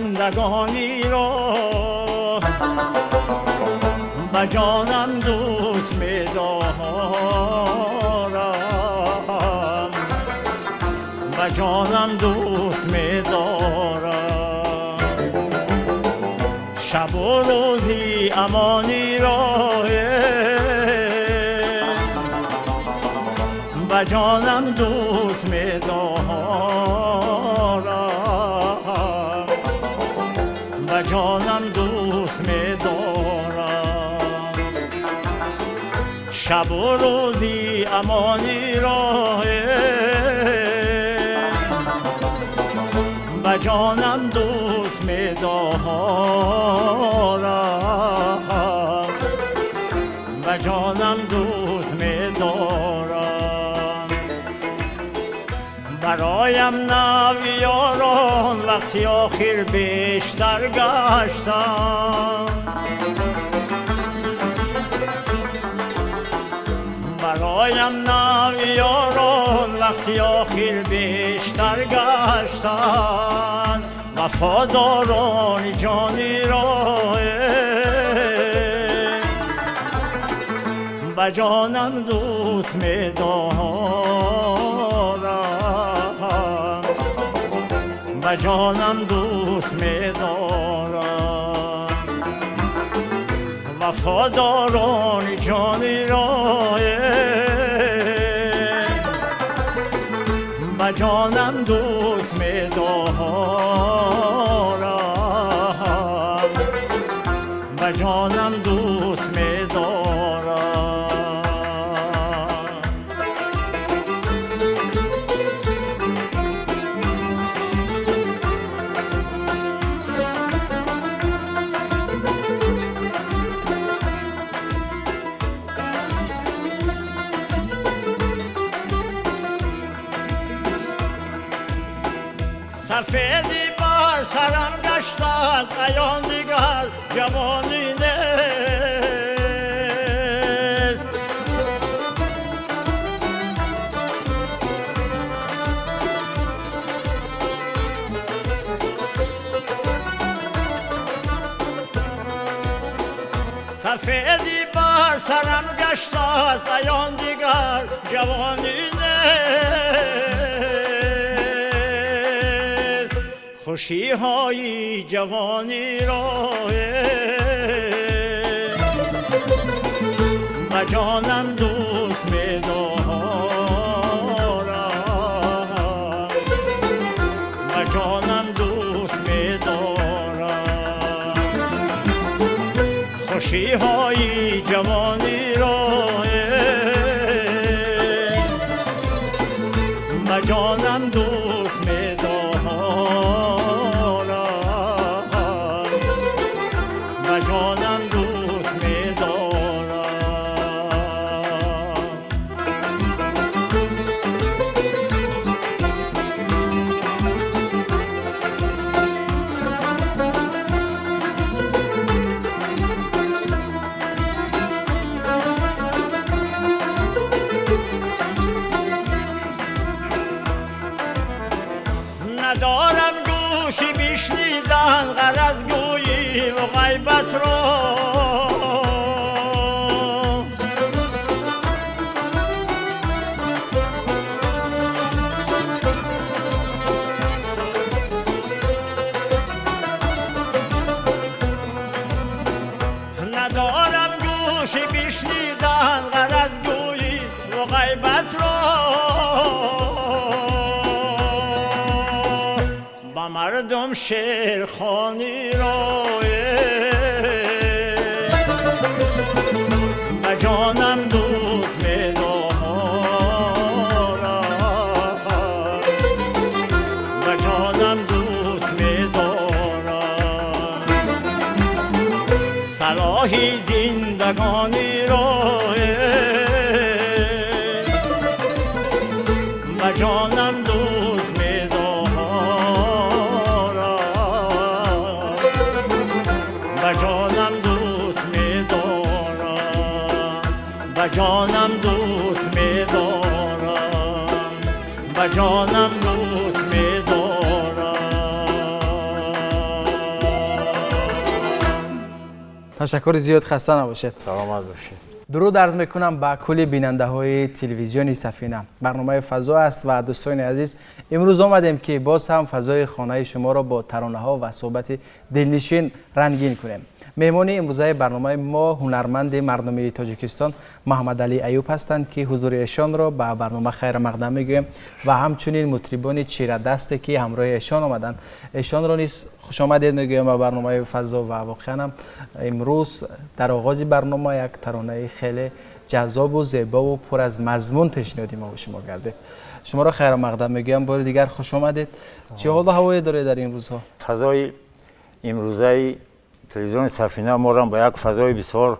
зиндагониро ба ҷонам дӯст медорам, ба ҷонам дӯст медорам. Шабу рӯзи амониро ба ҷонам дӯст медорам, ба ҷонам дӯст медорам. Шабу рӯзи амониро ба ҷонам дӯст медорам, ба ҷонам дӯст медорам. Бароям нави ёрон вақти охир бештар гаштам, бароям нави ёрон вақти охир бештар гаштанд. Вафодорони ҷониро ба ҷонам дӯст медорам, ба ҷонам дӯст медорам. Вафодорони ҷониро ба ҷонам дӯст медорам, ба ҷонам дӯст медорам. Сафедӣ бар сарам гаштааст, аён дигар ҷавонӣ нест. Сафедӣ бар сарам гаштааст, аён дигар ҷавонӣ нест. Хушиҳои ҷавониро ба ҷонам дӯст медорам, ба ҷонам дӯст медорам. Хушиҳои ҷавониро ба ҷонам дӯст медорам, ба ҷонам дӯст медорам. Надорам гӯши бишнидан ғараз гӯйӣ ва ғайбатро, надорам гӯши бишнидан ғараз гӯйӣ ва ғайбатро. Ба мардум шерхониро ба ҷонам дӯст медорам, ба ҷонам дӯст медорам. Салоҳи зиндагониро ба ҷонам дӯст медорам, ба ҷонам дӯст медорам, ба ҷонам дӯст медорам, ба ҷонам дӯст медорам. Ташаккури зиёд, хаста набошед. Саломат бошед. Дуруд арз мекунам ба кулли бинандаҳои телевизиони Сафина. Барномаи Фазо аст ва, дӯстони азиз, имрӯз омадем, ки боз ҳам фазои хонаи шуморо бо таронаҳо ва суҳбати дилнишин рангин кунем. Меҳмони имрӯзаи барномаи мо ҳунарманди мардумии Тоҷикистон Муҳаммадалӣ Аюб ҳастанд, ки ҳузури эшонро ба барнома хайрмақдам мегӯем ва ҳамчунин мутрибони чирадасте, ки ҳамроҳи эшон омаданд, эшонро низ хушомадед мегӯем ба барномаи Фазо. Ва воқеан ҳам имрӯз дар оғози барнома як таронаи хеле ҷаззобу зебову пур аз мазмун пешниҳоди мо шумо гардид. Шуморо хайрмақдам мегӯям, бори дигар хуш омадед. Чӣ ҳолу ҳавое доред дар ин рӯзҳо? Фазои имрӯзаи телевизиони Сафина моро ба як фазои бисёр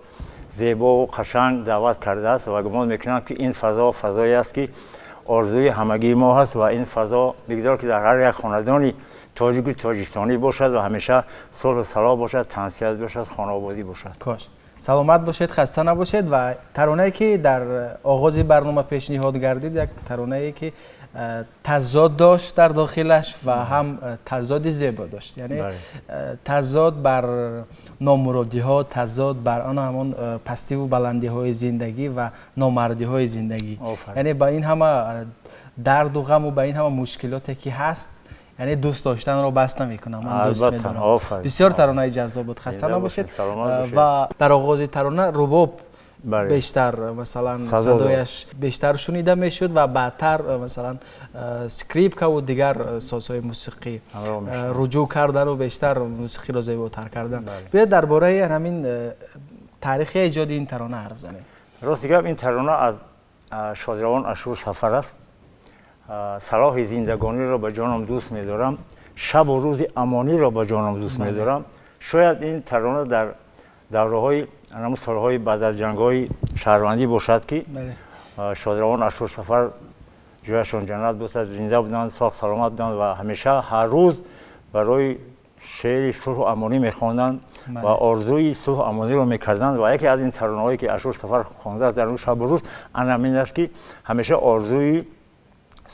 зебову қашанг даъват кардааст ва гумон мекунам, ки ин фазо фазое аст, ки орзуи ҳамагии мо ҳаст ва ин фазо бигзор, ки дар ҳар як хонадони тоҷику тоҷикистонӣ бошад ва ҳамеша сулҳу салоҳ бошад, тансиҳат бошад, хонаободӣ бошад. Кош. Саломат бошед, хаста набошед. Ва таронае, ки дар оғози барнома пешниҳод гардид, як таронае, ки тазод дошт дар дохилаш ва ҳам тазоди зебо дошт, яъне тазод бар номуродиҳо, тазод бар он ҳамон пастиву баландиҳои зиндагӣ ва номардиҳои зиндагӣ, яъне ба ин ҳама дарду ғаму ба ин ҳама мушкилоте, ки ҳаст, яъне дӯст доштанро бас намекунам, ман дӯст медорам. Бисёр таронаи ҷаззоб буд, хаста набошед. Ва дар оғози тарона рубоб бештар, масалан, садояш бештар шунида мешуд ва баъдтар, масалан, скрипкаву дигар созҳои мусиқӣ руҷӯъ кардану бештар мусиқиро зеботар кардан. Биёед, дар бораи ҳамин таърихи эҷоди ин тарона ҳарф занед. Рости гап, ин тарона аз шодравон Ашур Сафар аст. Салоҳи зиндагониро ба ҷонам дӯст медорам, шабу рӯзи амониро ба ҷонам дӯст медорам. Шояд ин тарона дар давраҳои ҳамун солҳои баъд аз ҷангҳои шаҳрвандӣ бошад, ки шодравон Ашур Сафар, ҷояшон ҷаннат бошад, зинда буданд, соғ саломат буданд ва ҳамеша ҳар рӯз барои шеъри сулҳу амонӣ мехонданд ва орзуи сулҳу амониро мекарданд. Ва яке аз ин таронаҳое, ки Ашур Сафар хондааст дар он шабу рӯз, ана ҳамин аст, ки ҳамеша орзуи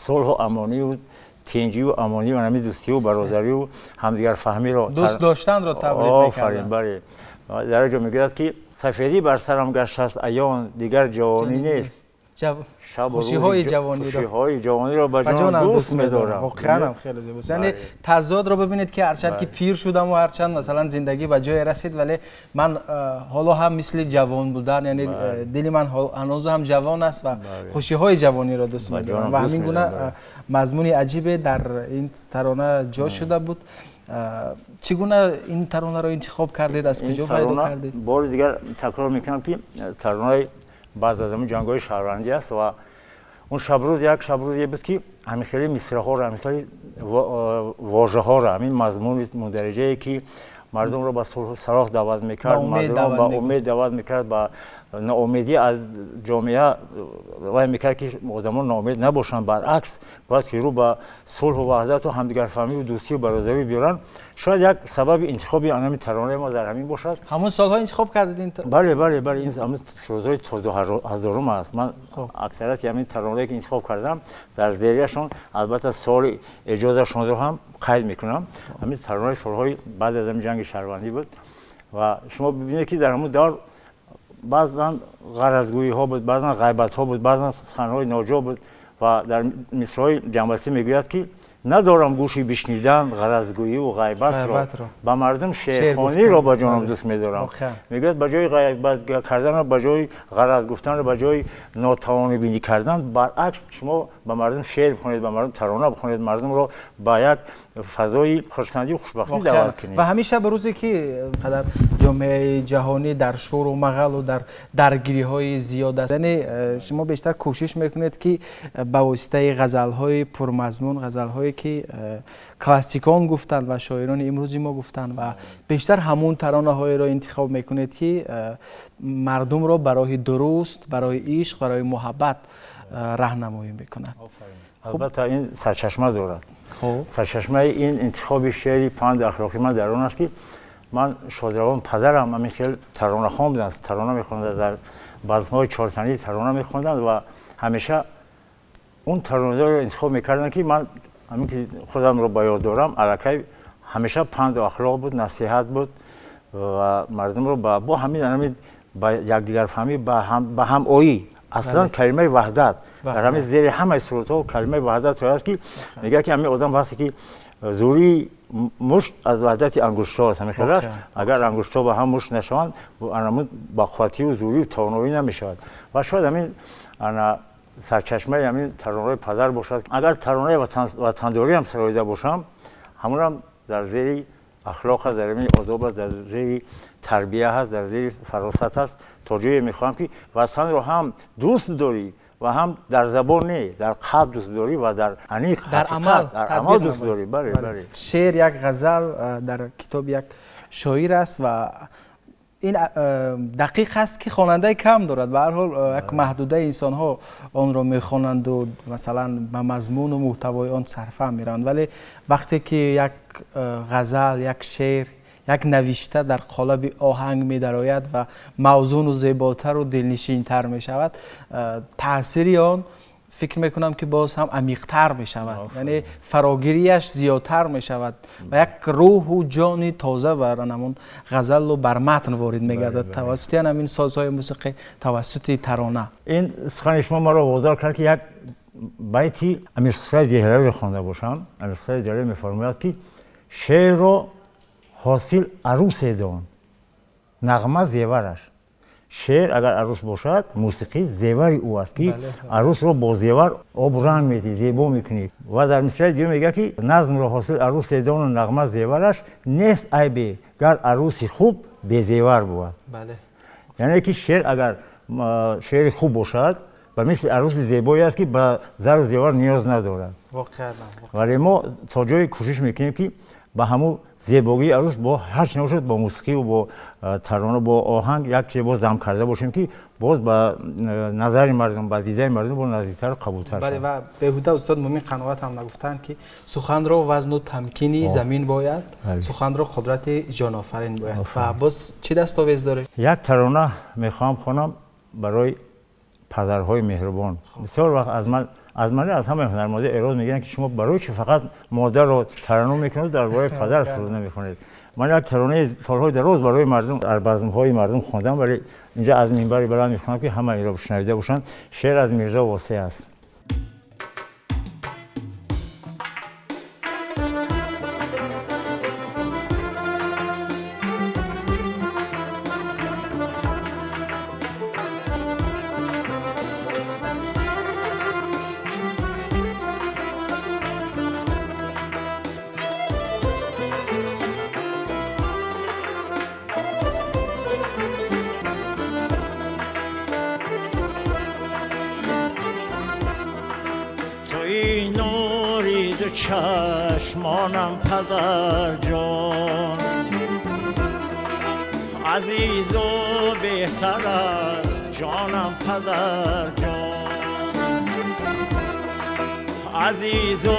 сулҳу амонию тинҷию амонию ҳамин дӯстию бародарию ҳамдигарфаҳмиро дӯст доштанро таблиғ. Офарин, бале. Дар ҷо мегӯяд, ки сафедӣ бар сарам гаштааст аён, дигар ҷавонӣ нест. Хушиҳои ҷавониҳои ҷавониро ба ҷон дӯст медорам. Воқеан ҳам хеле зебост. Яъне тазодро бибинед, ки ҳарчанд ки пир шудаму ҳарчанд, масалан, зиндагӣ ба ҷое расид, вале ман ҳоло ҳам мисли ҷавон будан, яъне дили ман ҳанӯз ҳам ҷавон аст ва хушиҳои ҷавониро дӯст медорам. Ва ҳамин гуна мазмуни аҷибе дар ин тарона ҷо шуда буд. Чӣ гуна ин таронаро интихоб кардед, аз куҷо пайдо кардед? Бори дигар такрор мекунам, ки таронаи баъд аз ҳамин ҷангҳои шаҳрвандӣ аст ва он шабрӯз як шабрӯзе буд, ки ҳамин хели мисраҳоро, ҳамин хели вожаҳоро, ҳамин мазмуни мундариҷае, ки мардумро ба сулҳу салоҳ даъват мекард, мардумро ба умед даъват мекард, ба ноумедӣ аз ҷомеа вай мекард, ки одамон ноумед набошанд, баръакс, бояд ки рӯ ба сулҳу ваҳдату ҳамдигарфаҳмию дӯстию бародарӣ биёранд. Шояд як сабаби интихоби ҳамин таронаи мо дар ҳамин бошад. Ҳамон солҳо интихоб кардед ин? Бале, ин ҳамин солҳои то 2000-ум аст. Ман аксарияти ҳамин таронае, ки интихоб кардам, дар зерияшон албатта соли эҷодашонро ҳам қайд мекунам. Ҳамин таронаи солҳои баъд аз ҳамин ҷанги шаҳрвандӣ буд ва шумо бибинед, ки дар ҳамун давр баъзан ғаразгӯиҳо буд, баъзан ғайбатҳо буд, баъзан суханҳои ноҷо буд. Ва дар мисраҳои ҷамъбастӣ мегӯяд, ки надорам гӯши бишнидан ғаразгӯиву ғайбатро, ба мардум шеърхониро ба ҷонам дӯст медорам. Мегӯяд, ба ҷои ғайбат карданро, ба ҷои ғараз гуфтанро, ба ҷои нотавонибинӣ кардан, баръакс, шумо ба мардум шеър бихонед, ба мардум тарона бихонед, мардумро ба як фазои хурсандию хушбахтӣ даъват кунед. Ва ҳамеша ба рӯзе, ки қадар ҷомеаи ҷаҳонӣ дар шӯру мағалу дар даргириҳои зиёд аст, яъне шумо бештар кӯшиш мекунед, ки ба воситаи ғазалҳои пурмазмун, ғазалҳое, ки классикон гуфтанд ва шоирони имрӯзи мо гуфтанд, ва бештар ҳамун таронаҳоеро интихоб мекунед, ки мардумро ба роҳи дуруст, барои ишқ, барои муҳаббат раҳнамоӣ мекунад. Албатта, ин сарчашма дорад. Сарчашмаи ин интихоби шеъри панду ахлоқи ман дар он аст, ки ман шодравон падарам ҳамин хел таронахон буданд, тарона мехонданд, дар базмҳои чортанӣ тарона мехонданд ва ҳамеша он таронаҳоро интихоб мекарданд, ки ман ҳамин ки худамро ба ёд дорам, аллакай ҳамеша панду ахлоқ буд, насиҳат буд. Ва мардумро бо ҳамин ба якдигарфаҳмӣ, ба ҳамоӣ. Аслан калимаи ваҳдат дар ҳамин зери ҳамаи сурудҳо калимаи ваҳдат аст, ки мегӯяд, ки ҳамин одам вақте ки зӯрии мушт аз ваҳдати ангуштҳо аст, ҳамин хел аст. Агар ангуштҳо ба ҳам мушт нашаванд, ба қувватию зӯрию тавоноӣ намешавад. Ва шояд ҳамин сарчашмаи ҳамин таронаҳои падар бошад. Агар таронаи ватандорӣ ҳам сароида бошам, ҳамонам дар зери ахлоқ аст, дар зери одоб аст, дар зери тарбия ҳаст, дар зери фаросат аст. То ҷое мехоҳам, ки ватанро ҳам дӯст дорӣ ва ҳам дар забон не, дар қалб дӯст дорӣ ва дар аниқ дар амал, дар амал дӯст дорӣ. Бале, бале. Шеър як ғазал дар китоби як шоир аст ва ин дақиқ аст, ки хонандаи кам дорад. Ба ҳар ҳол як маҳдудаи инсонҳо онро мехонанду, масалан, ба мазмуну муҳтавои он сарфаҳм мераванд. Вале вақте ки як ғазал, як шеър, як навишта дар қолаби оҳанг медарояд ва мавзуну зеботару дилнишинтар мешавад, таъсири он, фикр мекунам, ки боз ҳам амиқтар мешавад, яъне фарогирияш зиёдтар мешавад ва як рӯҳу ҷони тоза бар ҳамон ғазалу бар матн ворид мегардад тавассути ҳамин созҳои мусиқӣ, тавассути тарона. Ин сухани шумо маро водор кард, ки як байти Амирхусраи Деҳлавиро хонда бошам. Амирхусраи Деҳлавӣ мефармояд, ки шеърро ҳосил арусе дон, нағма зевараш. Шеър агар арӯс бошад, мусиқӣ зевари ӯ аст, ки арӯсро бо зевар обу ранг медиҳӣ, зебо мекунӣ. Ва дар мисраи дуюм мегӯяд, ки назмро ҳосил арӯсе дону нағма зевараш, нест айбе, гар арӯси хуб безевар бувад. Яъне ки шеър агар шеъри хуб бошад, ба мисли арӯси зебое аст, ки ба зару зевар ниёз надорад. Вале мо то ҷое кӯшиш мекунем, ки ба ҳамун зебогии арӯс бо ҳарчи набошад, бо мусиқию бо тарона, бо оҳанг як чизе боз зам карда бошем, ки боз ба назари мардум, ба дидаи мардум боз наздиктару қабултар. Бале, ва беҳуда устод Мумин Қаноат ҳам нагуфтанд, ки суханро вазну тамкини замин бояд, суханро қудрати ҷонофарин бояд. Ва боз чӣ дастовез доред? Як тарона мехоҳам хонам барои падарҳои меҳрубон. Бисёр вақт аз ман, аз ҳамаи ҳунармандон эроз мегиранд, ки шумо барои чи фақат модарро тараннум мекунед, дар бораи падар суруд намехонед. Ман як таронаи солҳои дароз барои мардум дар базмҳои мардум хондам, вале инҷа аз минбари баланд мехонам, ки ҳама инро бишнавида бошанд. Шеър аз Мирзо Восеъ аст. Чашмонам падарҷон, азизу беҳтар аз ҷонам падарҷон, азизу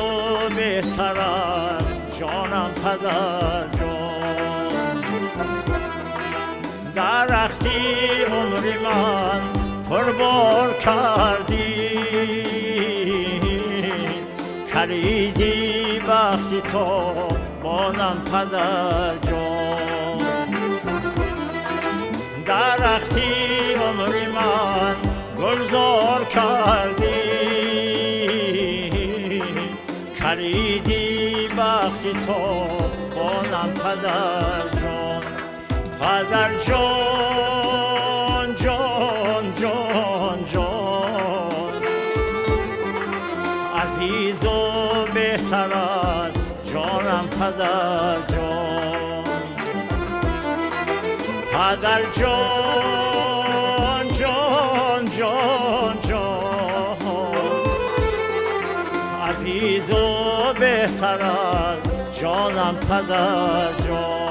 беҳтар аз ҷонам падарҷон. Дарахти умри ман пурбор кардӣ, калиди бахти то монам падарҷон. Дарахти умри ман гулзор кардӣ, калиди бахти то монам падарҷон. Падарҷон, ҷон, ҷон, ҷон, азизу беҳтар аз ҷонам падарҷон. Падарҷон, ҷон, ҷон, ҷон, азизу беҳтар аз ҷонам падарҷон.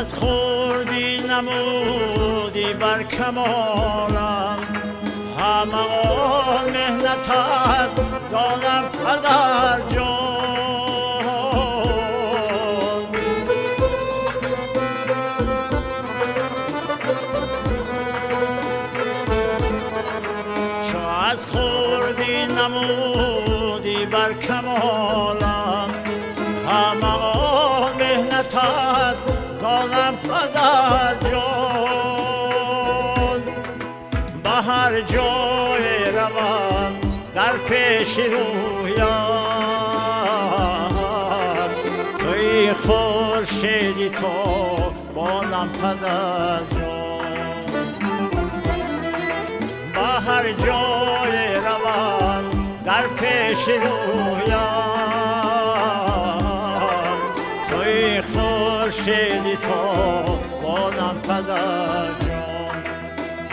Аз хурдӣ намудӣ бар камолам, ҳама он меҳнатат донам падар ҷон. Чу аз хурдӣ намудӣ бар камолам, ҳама он меҳнатат донам падар ҷон. Ба ҳар ҷое равам дар пеши рӯям, туи хуршеди тобонам падар ҷон. Ба ҳар ҷое равам дар пеши рӯям, туи хуршеди тобонам падар ҷон.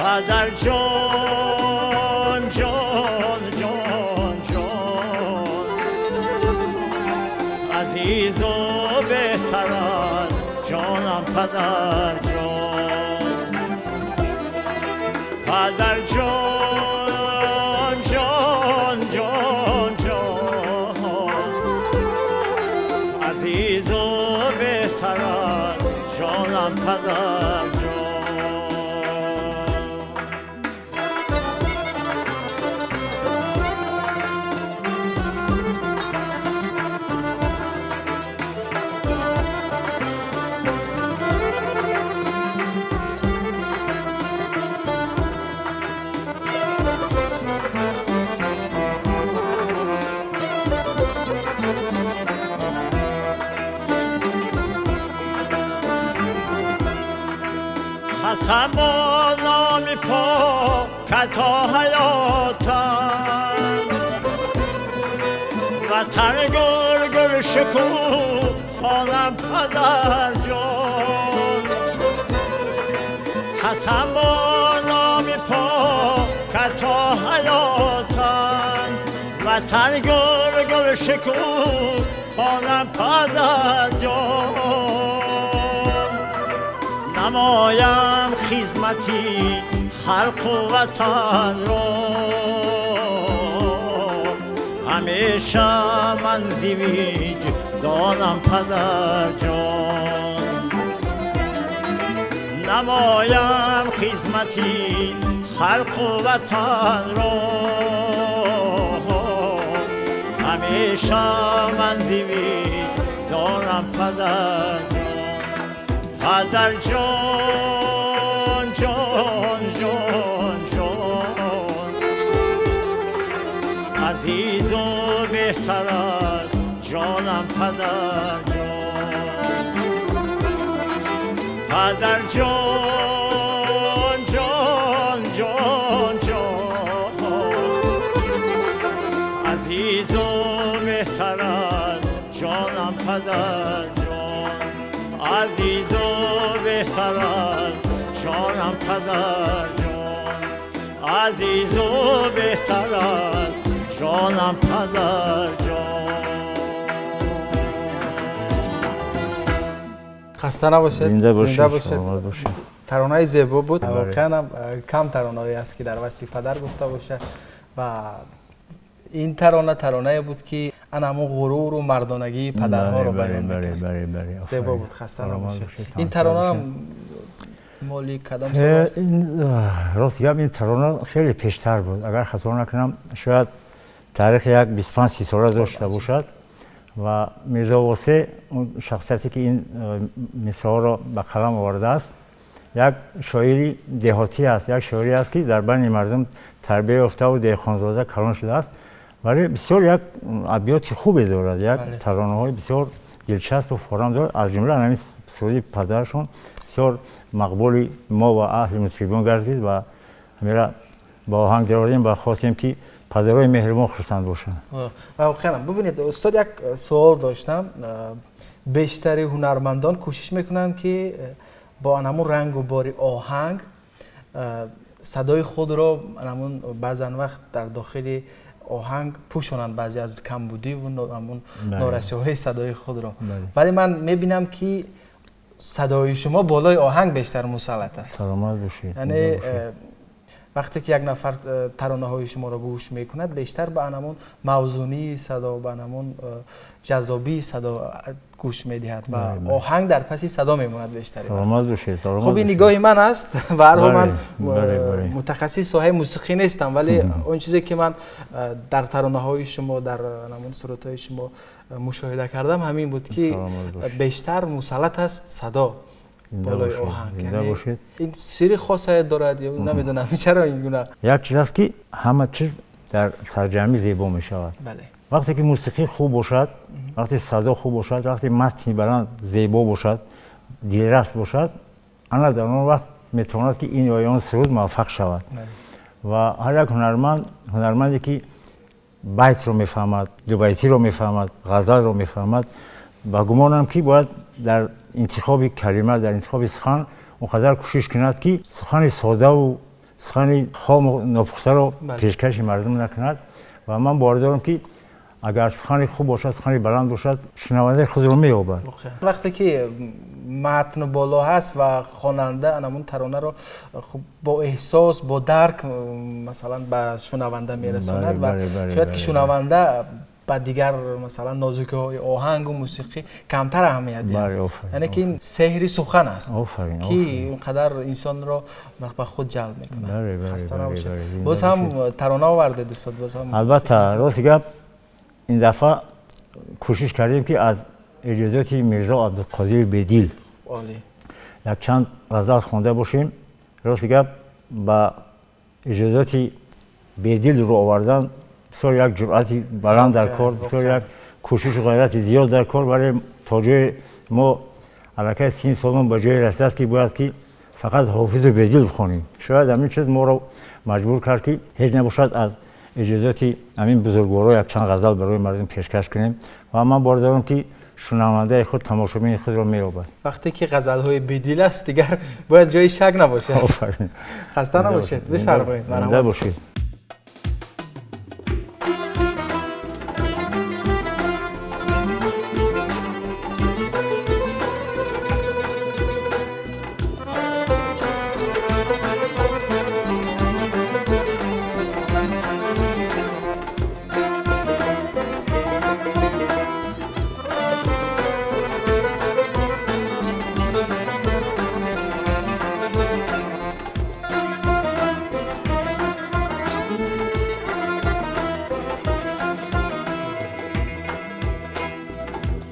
Падар ҷон, ҷон, ҷон, ҷон, азизу беҳтарат ҷонам падар ҷон. Падар ҷон, ҷон, ҷон, ҷон, азизу беҳтарат ҷонам падар ҷон. قسم با نام پاک تا حیاتم، وطن گل گل شکوفانم پدر جان. قسم با نام پاک تا حیاتم، وطن گل گل شکوفانم پدر جان. نمایم خدمتی خلق و وطن را، همیشه من ز وجدانم پدر جان. نمایم خدمتی خلق و وطن را، همیشه من ز وجدانم پدر جان. پدر جان، جان، جان، جان، عزیز و بهترت جانم پدر جان. پدر جان، جان، جان، جان، عزیز و بهترت جانم پدر جان. عزیز و بهترت جانم پدر جان. عزیز و بهترت جانم پدر جان. хаста набошед, зинда зинда бошед, бошед. саломат бошед. Таронаи зебо буд. Бале. Воқеан ҳам кам таронаҳое аст, ки дар васфи падар гуфта бошад ва ин тарона таронае буд, ки ана ҳамон ғуруру мардонагии падарҳоро баён мекард. Бале, бале, зебо офарин. буд, хаста Саломат набошед. бошед, Ин тамошо тарона бошед. моли кадом сол аст? Ин, рост гап, ин тарона хеле пештар буд. Агар хато накунам, шояд таърихи як 25-30 сола дошта бошад ва Мирзо Восеъ, он шахсияте ки ин мисраҳоро ба қалам овардааст, як шоири деҳотӣ аст, як шоире аст, ки дар байни мардум тарбия ёфтаву деҳқонзода калон шудааст, вале бисёр як абёти хубе дорад, як таронаҳои бисёр дилчаспу форам дорад. Аз ҷумла ҳамин суруди падарашон бисёр мақбули мо ва аҳли мутрибон гардид ва ҳамира ба оҳанг даровардем ва хостем, ки падарои меҳрибон хурсанд бошанд. Ва воқеан бубинед, устод, як суол доштам. Бештари ҳунармандон кӯшиш мекунанд, ки бо ҳамун рангу бори оҳанг садои худро ҳамун баъзан вақт дар дохили оҳанг пӯшонанд баъзе аз камбудиву ҳамун норасиҳои садои худро. Вале ман мебинам, ки Садои шумо болои оҳанг бештар мусаллат аст. Саломат бошед. Яъне вақте ки як нафар таронаҳои шуморо гӯш мекунад, бештар ба ҳамон мавзунии садо, ба ҳамон ҷаззобии садо гӯш медиҳад ва оҳанг дар паси садо мемонад бештар. Саломат бошед. Хуб, ин нигоҳи ман аст. Ба ҳар ҳол ман мутахассиси соҳаи мусиқӣ нестам, вале он чизе ки ман дар таронаҳои шумо, дар ҳамон сурудҳои шумо мушоҳида кардам, ҳамин буд ки бештар мусаллат аст садо болои оҳанг. Ин сирри хосае дорад ё намедонам чаро ин гуна? Як чиз аст ки ҳама чиз дар сарҷамъӣ зебо мешавад. Вақте ки мусиқӣ хуб бошад, вақте садо хуб бошад, вақте матни баланд зебо бошад, дилраст бошад, ана дар он вақт метавонад ки ин ё он суруд муваффақ шавад. Ва ҳар як ҳунарманд, ҳунарманде ки байтро мефаҳмад, дубайтиро мефаҳмад, ғазалро мефаҳмад, ба гумонам ки бояд дар интихоби калима, дар интихоби сухан он қадар кӯшиш кунад ки сухани содаву сухани хому нопухтаро пешкаши мардум накунад. Ва ман бовар дорам ки агар сухани хуб бошад, сухани баланд бошад, шунавандаи худро меёбад. Вақте ки матн боло ҳаст ва хонанда ҳамон таронаро бо эҳсос, бо дарк масалан ба шунаванда мерасонад ва шояд ки шунаванда ба дигар масалан нозукиҳои оҳангу мусиқӣ камтар аҳамият диҳад. Яъне ки ин сеҳри сухан аст ки он қадар инсонро ба худ ҷалб мекунад. Хаста набошед. Боз ҳам тарона овардед устод? Боз ҳам албатта. Рости гап, ин дафъа кӯшиш кардем ки аз эҷодиёти Мирзо Абдулқодири Бедил якчанд ғазал хонда бошем. Рости гап, ба эҷодиёти Бедил рӯ овардан бисёр як ҷуръати баланд дар кор, бисёр як кӯшишу ғайрати зиёд дар кор, вале то ҷое мо аллакай 30 солмон ба ҷое расидааст ки бояд ки фақат Ҳофизу Бедил бихонем. Шояд ҳамин чиз моро маҷбур кард ки ҳеҷ набошад аз эҷодиёти ҳамин бузургворо якчанд ғазал барои мардум пешкаш кунем. Ва ман бовар дорам ки шунавандаи худ, тамошобини худро меёбад. Вақте ки ғазалҳои Бедил аст, дигар бояд ҷои шак набошад. Офарин. Хаста набошед. Бифармоед. Зинда бошед.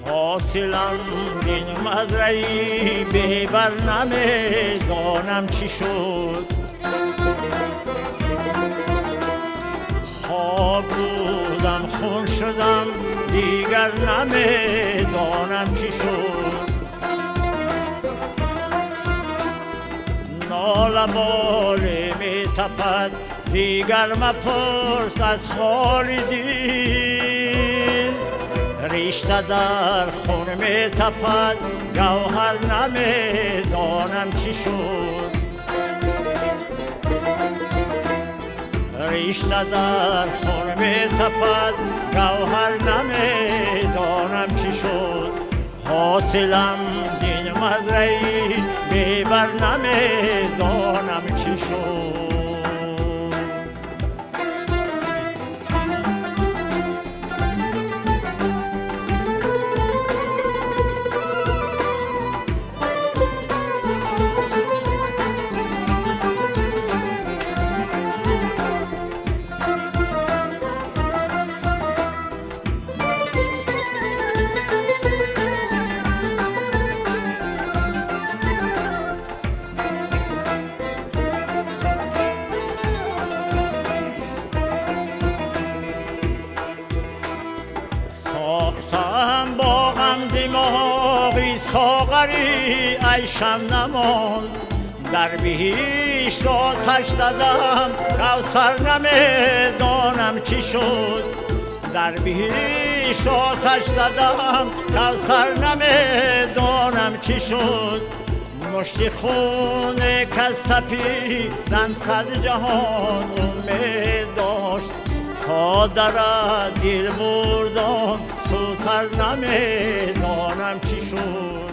ҳосилам зин мазраи бебар намедонам чӣ шуд. Хоб будам, хун шудам, дигар намедонам чӣ шуд. Нола боле метапад, дигар мапурс аз ҳоли дил. Ришта дар хун метапад, гавҳар намедонам чӣ шуд. Ришта дар хун метапад, гавҳар намедонам чӣ шуд. Ҳосилам зин мазраи бебар намедонам чӣ шуд. Сохтам боғам димоғи соғари айшам намонд. Дар биҳишт оташ задам, кавсар намедонам чӣ шуд. Дар биҳишт оташ задам, кавсар намедонам чӣ шуд. Мушти хуне каз тапидан сад ҷаҳон умед дошт. То дарад дил бурдон, сӯтар намедонам чӣ шуд.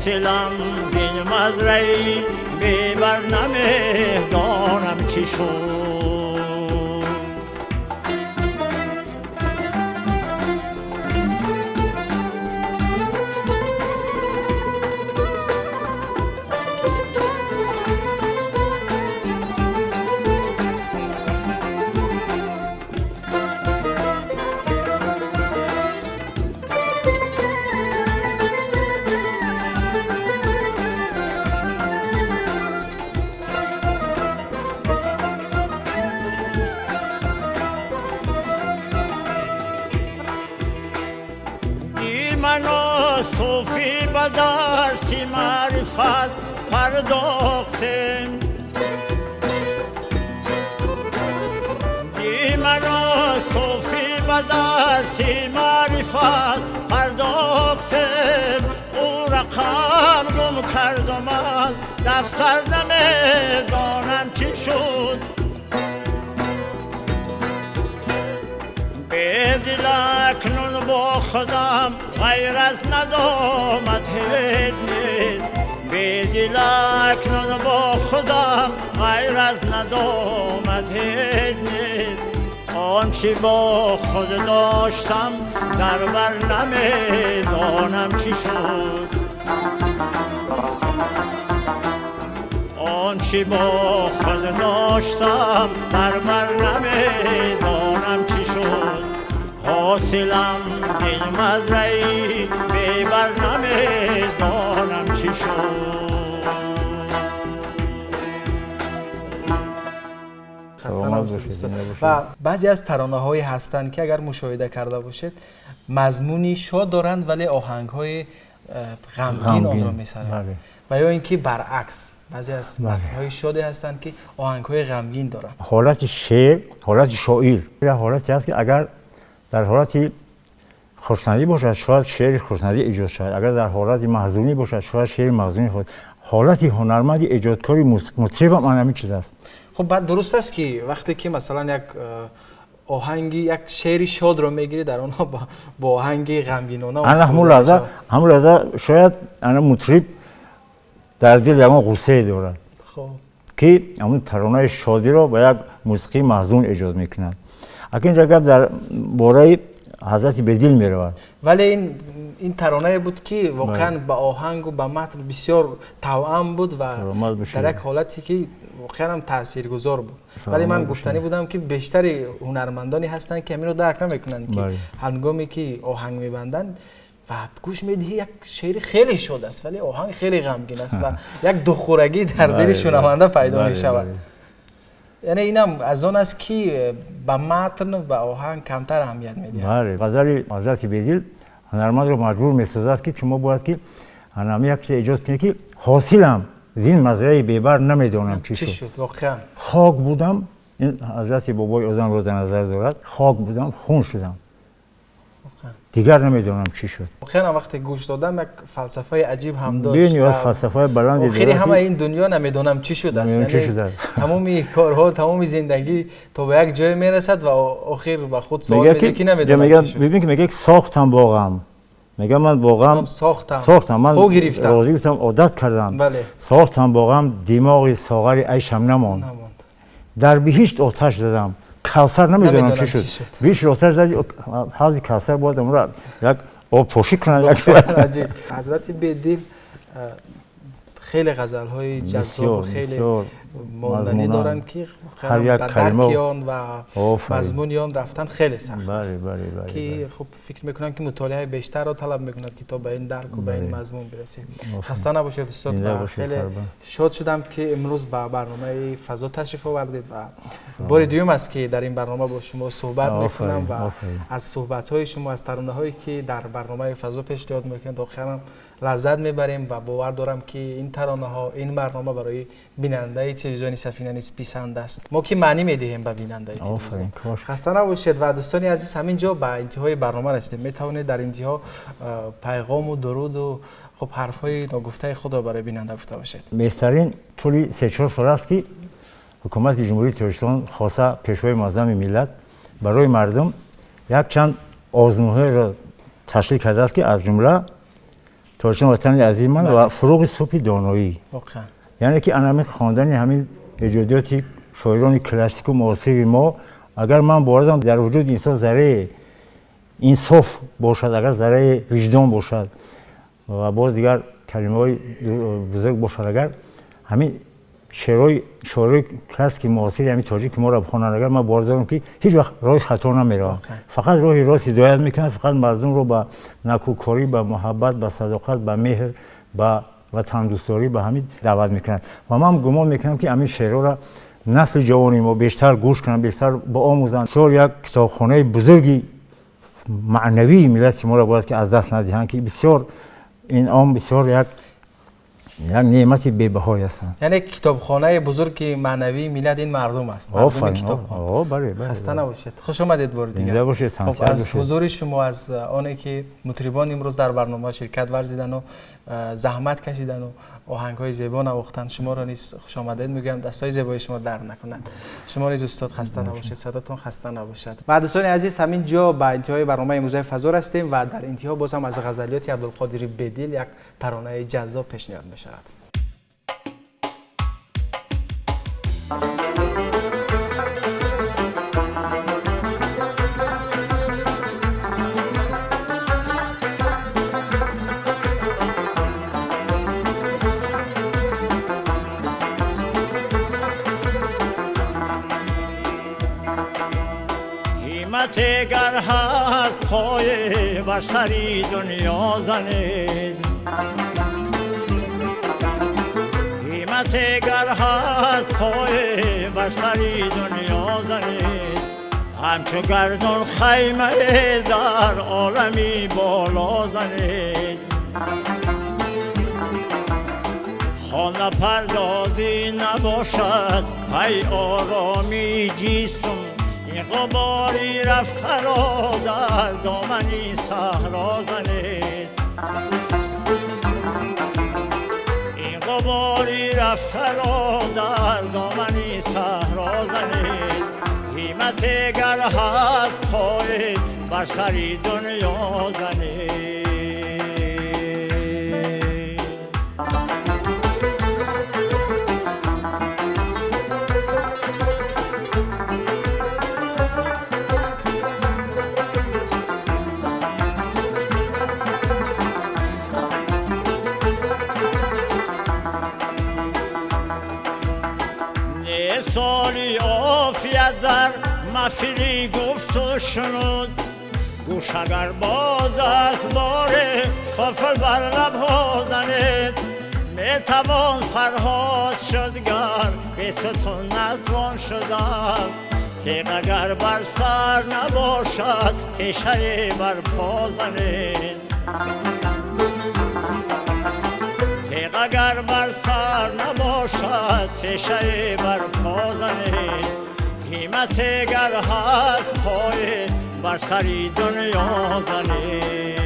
Ҳосилам зин мазраи бебар намедонам чӣ шуд. Суфи ба дарси маърифат пардохтем, маро суфи ба дарси маърифат пардохтем. Ӯ рақам гум кардам, ман дафтар намедонам чӣ шуд. Бедил акнун бо худам ғайр аз надомат ҳеҷ нест. Бедил акнун бо худам ғайр аз надомат ҳеҷ нест. Он чӣ бо худ доштам дар бар намедонам чӣ шуд. Он чӣ бо худ доштам дар бар намедонам чӣ шуд. Ҳосилам зин мазраи бебар намедонам чӣ шуд. Ва баъзе аз таронаҳое ҳастанд, ки агар мушоҳида карда бошед, мазмуни шод доранд, вале оҳангҳои ғамгин онро месароянд. Ва ё ин ки баръакс, баъзе аз матнҳои шоде ҳастанд, ки оҳангҳои ғамгин доранд. Ҳолати шеър, ҳолати шоир ҳолате аст, ки агар дар ҳолати хурсандӣ бошад, шояд шеъри хурсандӣ эҷод шавад. Агар дар ҳолати маҳзунӣ бошад, шояд шеъри маҳзунӣ хоҳад. Ҳолати ҳунарманди эҷодкори мутриб ҳам ҳамин чиз аст. Хуб, баъд дуруст аст, ки вақте ки масалан як оҳанги, як шеъри шодро мегирӣ, дар онҳо бо оҳанги ғамгинона ҳамон лаҳза шояд ана мутриб дар дил ягон ғуссае дорад, ки ҳамон таронаи шодиро ба як мусиқии маҳзун эҷод мекунад. Акнун инҷа гап дар бораи ҳазрати Бедил меравад. Вале ин таронае буд, ки воқеан ба оҳангу ба матн бисёр тавъам буд ва дар як ҳолате ки воқеан ҳам таъсиргузор буд. Вале ман гуфтанӣ будам, ки бештари ҳунармандоне ҳастанд, ки ҳаминро дарк намекунанд, ки ҳангоме ки оҳанг мебанданд ва гӯш медиҳӣ, як шеъри хеле шод аст, вале оҳанг хеле ғамгин аст ва як духӯрагӣ дар дили шунаванда пайдо мешавад. Яъне инам аз он аст, ки ба матн ба оҳанг камтар аҳамият медиҳад. Бале, ғазали ҳазрати Бедил ҳунармандро маҷбур месозад, ки шумо бояд ки ҳамин як чиз эҷод кунед, ки ҳосилам зин мазраи бебар намедонам чӣ шуд. Воқеан хок будам, ин ҳазрати бобои одамро дар назар дорад, хок будам, хун шудам, дигар намедонам чӣ шуд. Воқеан вақте гӯш додам, як фалсафаи аҷиб ҳам дошт. Бениҳоят фалсафаи баланде дорад. Охири ҳамаи ин дунё намедонам чӣ шудааст. Тамоми корҳо, тамоми зиндагӣ то ба як ҷое мерасад ва охир ба худ суол медиҳӣ, ки намедонам чӣ шуд. Бибин, ки мегӯяд сохтам боғам, мегӯям ман боғам сохтам, ман розӣ гирифтам, одат кардам, сохтам боғам, димоғи соғари айшам намонд, дар биҳишт оташ задам, Кавсар намедонам чӣ шуд. Биҳишт оташ задӣ, ҳавзи Кавсар бояд онро як обпошӣ кунад. Ҳазрати Бедил хеле ғазалҳои ҷаззобу хеле монданӣ доранд, ки ба дарки он ва мазмуни он рафтан хеле сахт аст, ки хуб фикр мекунам, ки мутолиаи бештарро талаб мекунад, ки то ба ин дарку ба ин мазмун бирасем. Хаста набошед, устод, ва хеле шод шудам, ки имрӯз ба барномаи Фазо ташриф овардед ва бори дуюм аст, ки дар ин барнома бо шумо суҳбат мекунам ва аз суҳбатҳои шумо, аз таронаҳое ки дар барномаи Фазо пешниҳод мекунед, воқеан лаззат мебарем ва бовар дорам, ки ин таронаҳо, ин барнома барои бинандаи телевизиони Сафина низ писанд аст. Мо ки маънӣ медиҳем ба бинандаи телевизион. Хаста набошед ва дӯстони азиз, ҳамин ҷо ба интиҳои барнома расидем. Метавонед дар интиҳо пайғому дуруду хуб ҳарфҳои ногуфтаи худро барои бинанда гуфта бошед. Беҳтарин тӯли 3-4 сол аст, ки ҳукумати Ҷумҳурии Тоҷикистон, хоса Пешвои муаззами миллат, барои мардум якчанд озмунҳоеро ташкил кардааст, ки аз ҷумла Тоҷикистон ватани азизи ман ва фуруғи субҳи доноӣ. Яъне ки ана ҳамин хондани ҳамин эҷодиёти шоирони классику муосири мо, агар ман бовар дар вуҷуди инсон зарраи инсоф бошад, агар зарраи виҷдон бошад ва боз дигар калимаҳои бузург бошад, агар ҳамин шеърҳои шоирои классики муосири ҳамин тоҷики моро бихонанд, агар ман бовар дорам, ки ҳеҷ вақт роҳи хато намераванд, фақат роҳи рост ҳидоят мекунанд, фақат мардумро ба накӯкорӣ, ба муҳаббат, ба садоқат, ба меҳр, ба ватандӯстдорӣ, ба ҳамин даъват мекунанд. Ва ман гумон мекунам, ки ҳамин шеърҳоро насли ҷавони мо бештар гӯш кунанд, бештар биомӯзанд. Бисёр як китобхонаи бузурги маънавии миллати моро бояд ки аз даст надиҳанд, ки бисёр инъом, бисёр як неъмати бебаҳое ҳастанд. Яъне китобхонаи бузурги маънавии миллат ин мардум аст, мардуми китобхон. Хаста набошед, хуш омадед бори дигар. Аз ҳузури шумо, аз оне ки мутрибон имрӯз дар барнома ширкат варзидану заҳмат кашидану оҳангҳои зебо навохтанд, шуморо низ хушомадед мегӯям. Дастҳои зебои шумо дард накунад. Шумо низ, устод, хаста набошед, садотон хаста набошад. Ва дӯстони азиз, ҳамин ҷо ба интиҳои барномаи имрӯзаи фазо растем ва дар интиҳо боз ҳам аз ғазалиёти Абдулқодири Бедил як таронаи ҷаззоб пешниҳод мешавад. Гар ҳаст пое бар сари дунё занед, ҳиммате гар ҳаст пое бар сари дунё занед, ҳамчу гардон хаймае дар олами боло занед. Хонапардозӣ набошад пай ороми ҷисм, ин ғубори рафтаро дар домани саҳро занед, ин ғубори рафтаро дар домани саҳро занед. Ҳиммате гар ҳаст пое бар сари дунё занед. Соли офият дар маҳфили гуфту шунуд, гӯш агар боз аст боре қофил бар лабҳо занед. Метавон фарҳод шуд гар бесутун натвон шудан, теғ агар бар сар набошад тешае бар по занед, теғ агар бар сар набошад тешае бар по занед. Ҳиммате гар ҳаст пое бар сари дунё занед.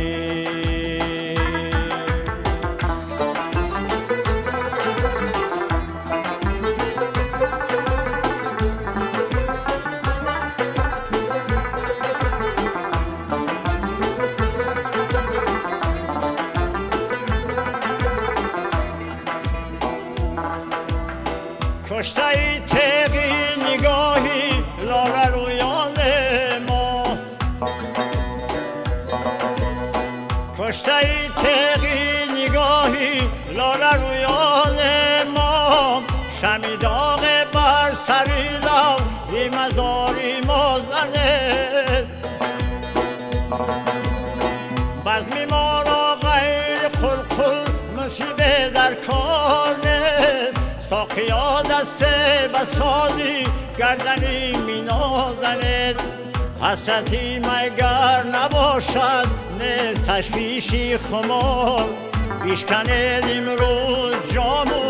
Куштаи теғи нигоҳи лоларӯёни мо, куштаи теғи нигоҳи лоларӯёни мо, шами доғе бар сари лавҳи мазори мо занед. Базми моро ғайри қулқул мусибе дар кор нест, соқиё дасте ба сози гардани минозанед. Ҳасрати майгар набошад нест ташвиши хумор, бишканед имрӯз ҷому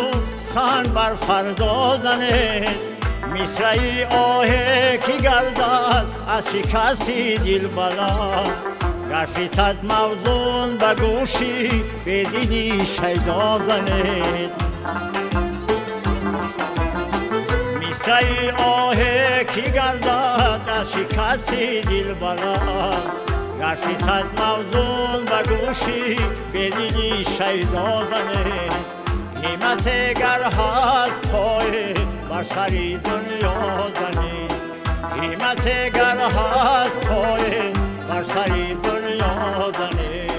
санг бар фардо занед. Мисраи оҳе ки гардад аз шикасти дил баланд, гар фитад мавзун ба гӯши бедили шайдо занед. Мисраи оҳе ки гардад аз шикасти дил баланд, Гар фитад мавзун ба гӯши бедили шайдо занӣ, ҳиммате гар ҳаст, пой бар сари дунё занӣ, ҳиммате гар ҳаст, пой бар сари дунё занӣ.